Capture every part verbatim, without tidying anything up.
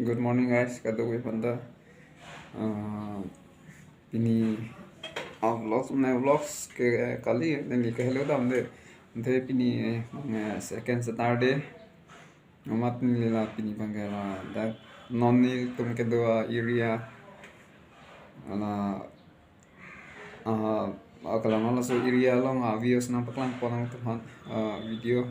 Good morning guys, kadokave aphanta. Ah, pini ah vlogs, mane vlogs ke kali neli kahelo damde. Ante pini eh, mane second Saturday. Amat neli la pini abang ke la dak non nelitum kedo a-area. Ala ah, ah, kalang laso area along ah, views nangpaklangpo nangtum aphan, ah, video.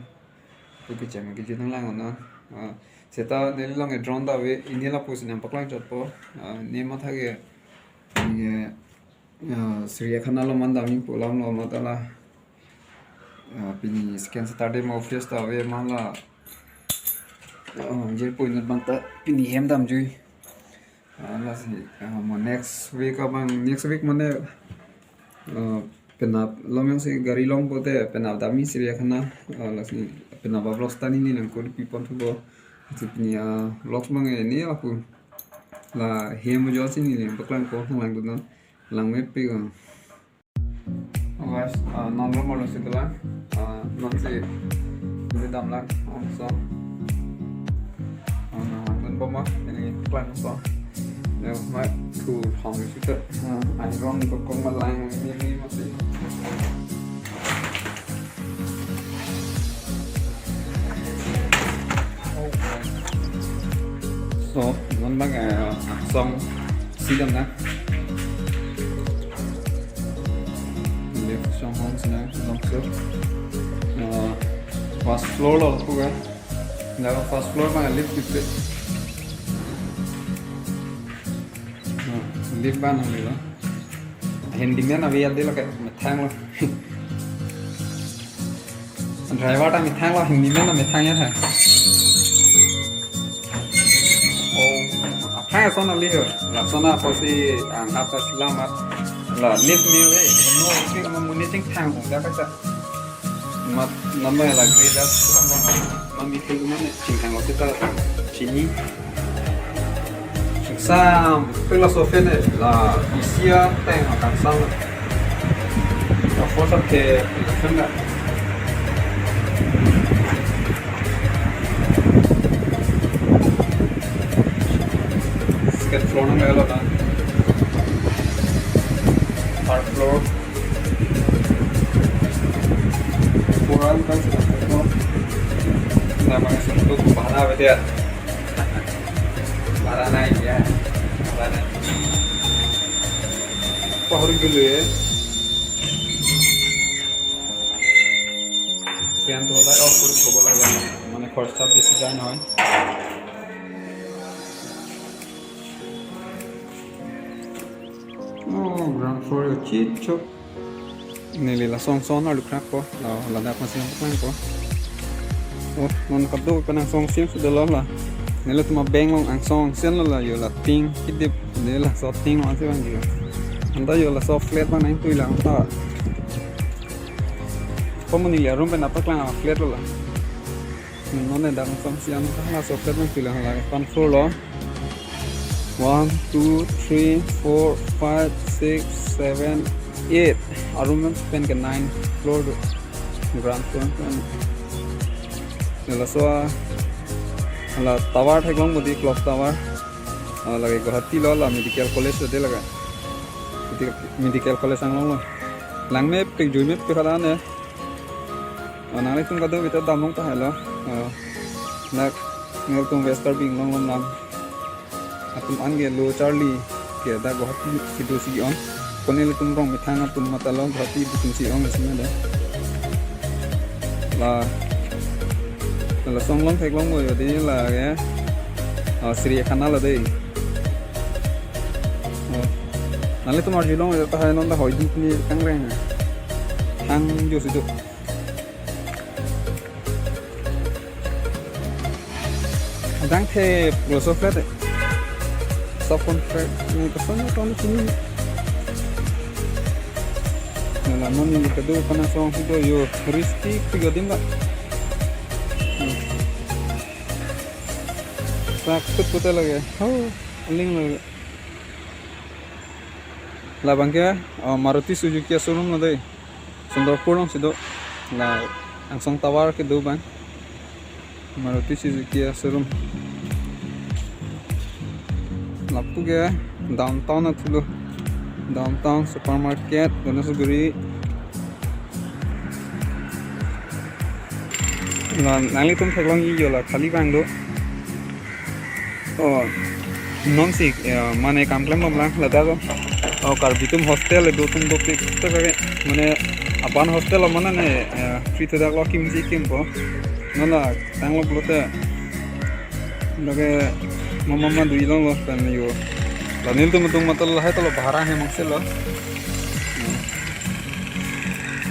Tu kechem kejut nanglang non. Ah, seta neli along drone ta ave, pini lapusi nangpaklangchotpo. Ah, ne matha ke, ye, ah, Srikhana along man damji pu alam lo matha la. Ah, pini second Saturday ma office ta ave ma la. Ah, jirpo inut abang ta pini hem damjui. Ah, lasi, ah, mo next week abang, next week mane, ah, penap lom jongsi gari longpo te penap damji Srikhana, ah, lasi penap a-vlogs ta neli nangkuri pipon thupo. Lasi pini a-vlogs abang ini aku la hem jolsi neli nangpaklangpo, nanglang dun non, langmepik ko. Oh guys, ah, non room alongsi dolang. Ah, nonsi neli damlang angsong. Ah, nangdunbom ma, neli klang angsong. Ya, mai thu thong isi te. Ah, iron ko kong malang neli masi. So, non abang, eh, angsong si damnang. Lift angsong hong sina, angsong so. Eh, first floor lo pu ka. Laga first floor abang lift gitu. Eh, lift abang nang lo. Handyman ave ade lo ke methang lo. Driver ta methang lo, handyman ta methang ya tha. Oh, aphai ason ali ho. Lason apotsi anghap ta silam at. La lift me ve. No, si ama muni chingthang ko da ka cha. Mat nama la grade as lama. Mami thil mane chingthang lo seta chini. Exam pela sofe ne la isi ateng akangsam. Ka forsa ke pela fenda. Second floor nang lo na. Third floor. Puran kan sila ko. Nama satu bahana bedia. Bahana ya. Bahana. Pahori gulu ya. Fan to hoda off kori thobol lage. Mane khorcha besi jai na hoy. Oh, ground floor yo chit chok. Neli la song song arlu krak ko, la ladak masih yang petang ko. Oh, non kadokave angsong sing sudah lo la. Neli tuma beng long angsong sing lo la yo la ting kidip. Neli laso ting masih bang yo. Anta yo laso flat bang nang tui lang ta. Pamuni le room pen apak lang flat lo la. Non ne dak angsong sing ta laso flat nang tui lang la pan floor lo. One, two, three, four, five, six, seven, eight. A-room pen ke nine floor do. Ground floor pen. Laso a, la tower theklong modi clock tower. Ah, lake Guwahati lo la medical college lo de lake. Medical, medical college anglong lo. Langmepik juimepik hadan ne. Ah, nanglitum kadokave ta damlong tahai lo. Ah, nak nelitum West Karbi Anglong along lang. Atum an ke lo charli ke dak Guwahati kedo si ong. Kone nelitum rong methang atum matha lo Guwahati bitum si ong sima da. La, la song long theklong mo yo de la ke. Ah, Srikhana lo de. Oh. Nanglitum arjulong yo tahai non ta hoi di ni kangreng. Thang jo si do. Dang the pulo so flat. Subcontract ni kason ni ton sini. Nela non ni kedo kana song si do yo risky tiga din la. Sak tut puta lage. Oh, aling lage. Labang ke, oh, Maruti Suzuki showroom lo de. Sondarpur along si do. La angsong tower kedo bang. Maruti Suzuki showroom. Lapu ke downtown athulo. Downtown supermarket, Ganesaguri. La, nanglitum theklongji yo la, khali abang do. Oh, non si, ya, mane kam klembomlang, lata do. Oh, Karbi atum hostel do atum dopik, to kave, mane, aban hostel lo mane ne, eh, free to dak lo kimji kimpo. Non la, tanglo pulote. Lake mama ma dui longlo pen yo. La nelitum atum matol lahai tolo bhara hem angse lo.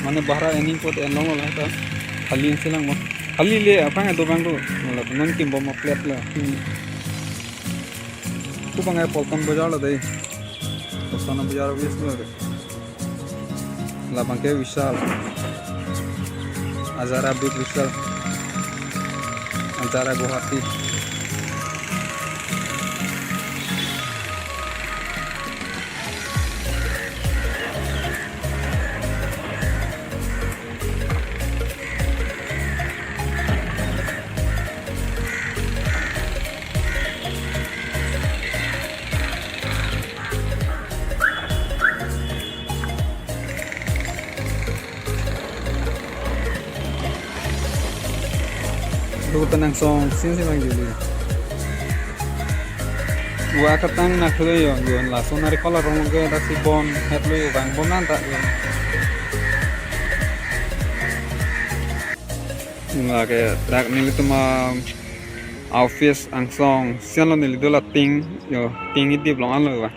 Mane bhara ening pot en longlo lahai ta. Khali angse lang mo. Khali le aphrang do abang do. Mala non kimbom plate lo. Hmm. Ko abang ai Paltan Bazar lo dei. Paltan Bazar wis lo dei. Labang ke Vishal. Azara Big Vishal. Azara Guwahati. Lo ta angsong sing sing lang juli. Wa katang nak lo yo, yo laso narikol arong ke ta si bon het lo yo, bang bon nan ta yo. Nga ke dak nelitum a-office angsong sian lo, neli do la ting yo, ting idip long an lo ba.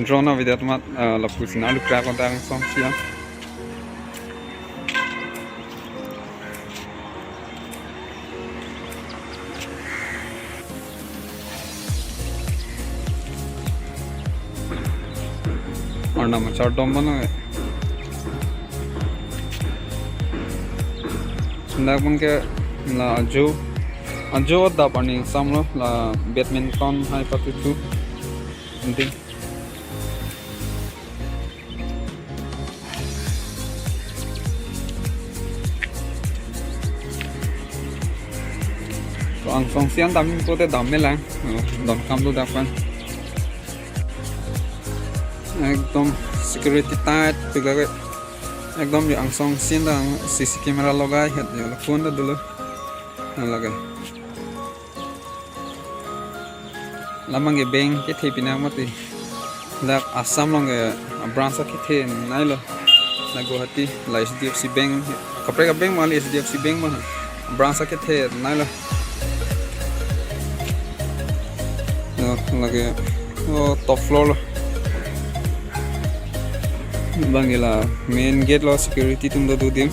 Drone a-video atum at, eh, lapusi na alu krak kontak angsong sian. Arnam achar dom mane. Dak abang ke la ajo, ajo adap arni samlo, la badminton hai patu tu. Penting. To angsong sian dam pote dam me lang. Oh, donkam lo dak abang. Ekdom security tight, pik lake. Ekdom yo angsong sian ta C C camera logai het yo, lapuan ta dolo. Lake. Labang ke bank kethe pinak mati. Dak Assam along ke branch akethenei lo. Dak Guwahati la H D F C Bank. Kaprek a-bank mali H D F C Bank ma. Branch akethenei lo. Yo, lake. Oh, top floor lo. Labang ke la main gate lo, security atum do do dim.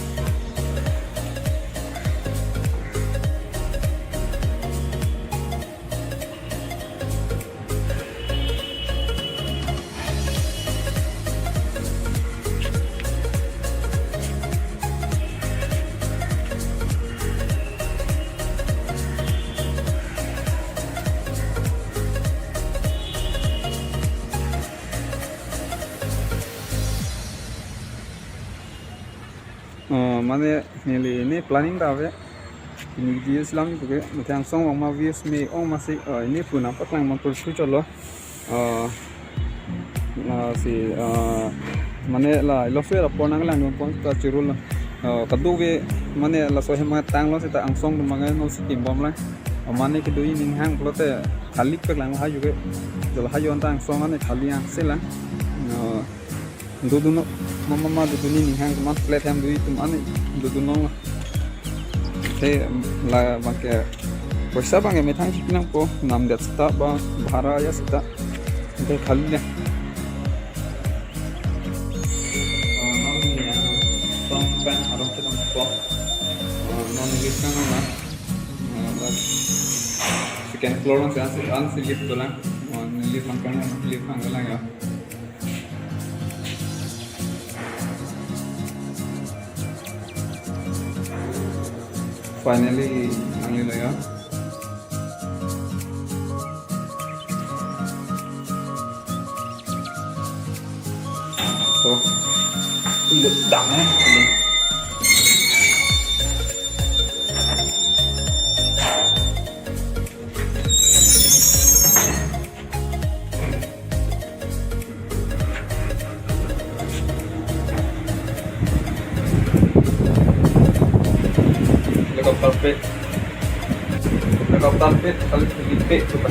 Oh, mane neli ne planning ta ave. Ini video si lam itu ke, mate angsong abang ma views me ong ma si, eh, ini puna paklang man pur su cholo. Eh, eh, si, eh, mane la, ilo sui la pon nanglang pon ta churul. Eh, kadokave mane laso hem tanglo seta angsong atum abang non si kimbom lang. Eh, mane kedo aning hang pulote khali paklang ha ju ke. Jol ha jon ta angsong mane khali angse lang. Eh, Dodunlo, mama ma dodun aning hang teman, plate hem dui teman ni dodunlo. Te labang ke poisa abang ke methang si pinangpo, namdet seta ba bhara ya seta. Te khali le. Oh, non ni, ah, song pen arong ke nangpo. Oh, non lift nang na. Ah, bas. Second floor nang si, an si, an si lift dolang. Oh, ni lift nang kan, lift nang dolang ya. Finally, nanglelo ya. So, ini dam ya. Carpet. Carpet, kali carpet, coba.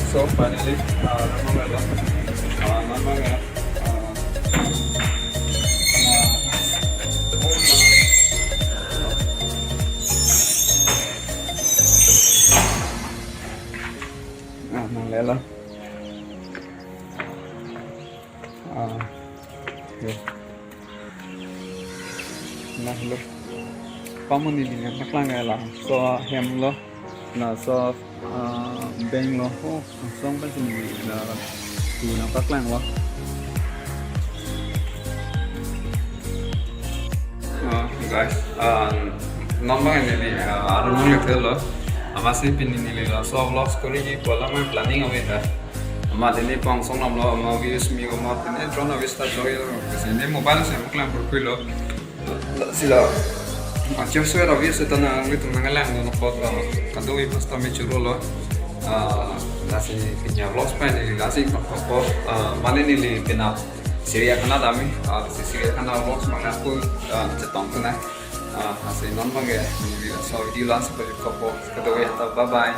So finally, uh, nonmang lelo. Uh, nonmang ya. Uh, nah, nonmang lelo. Ah, ya. Nah, lo. Pamuni di nangpaklang ya lang. So, hem lo. Laso, ah, beng lo. Oh, langsung pa sini. Nah, tu nangpaklang lo. Ah, guys, ah, nonmang neli, ah, arun nang ithelo. Amatsi pini neli laso vlogs kori ji pola mai planning ave ta. Amat neli pang song nam lo, amat views me amat pini drone ave start lo yo. Kasi neli mobile si muklang purpui lo. Sila, ah, cheso ra views ta nanglitum nanglang do nokot lo. Kadokave pasta me churo lo. Ah, lasi pini avlogs pen neli lasi nokot, ah, mane neli penap Siriakhana damji, ah, si Siriakhana vlogs mangko, ah, chetong kena. Ah, lasi nonmang ke, neli laso video lasi pajut kopo, kadokave ta, bye bye.